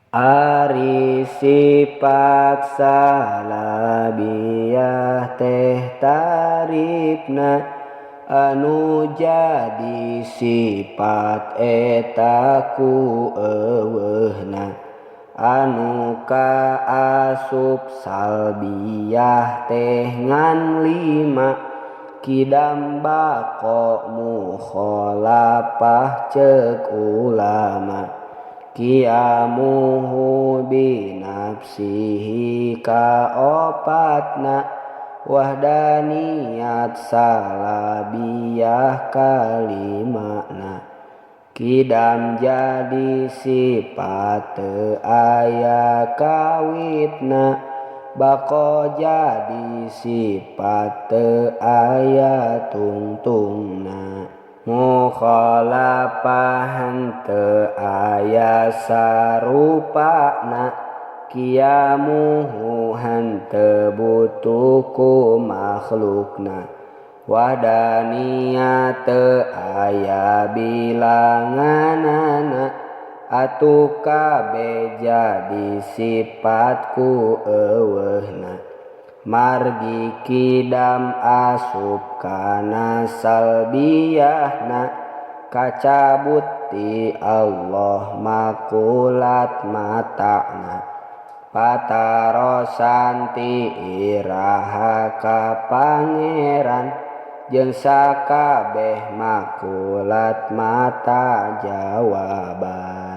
Ari sifat salabiyah teh tarifna anu jadi sifat eta ku euweuhna anu kaasup salbiyah teh ngan lima kidam baqo mukhalafah ceuk ulama qiyamuhu binafsihi kaopatna wahdaniyat salabiyah kalimana kidam jadi sifat teu aya kawitna baqo jadi sifat teu aya tungtungna mukhalafah henteu aya sarupana qiyamuhu henteu butuh ku makhlukna wahdaniyat teu aya bilanganana atuh kabeh jadi sifat ku euweuhna margi kidam asup kana salbiyahna kacabut ti Allah makulat matana patarosan ti iraha ka pangeran jeung sakabeh makulat mata jawaban.